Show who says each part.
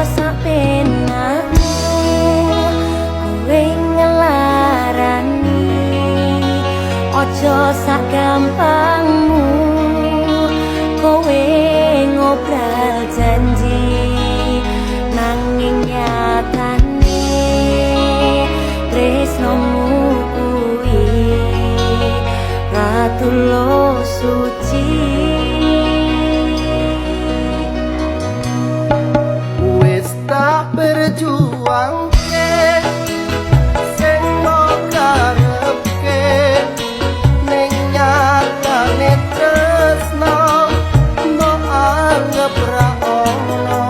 Speaker 1: Sak penakmu kowe ngelarani, aja sak gampangmu kowe ngobral janji, nanging nyatane tresnomu kuwi ra tulus suci.
Speaker 2: Wis tak perjuangke sing mbok karepke, ning nyatane tresno mbok anggep ra ono.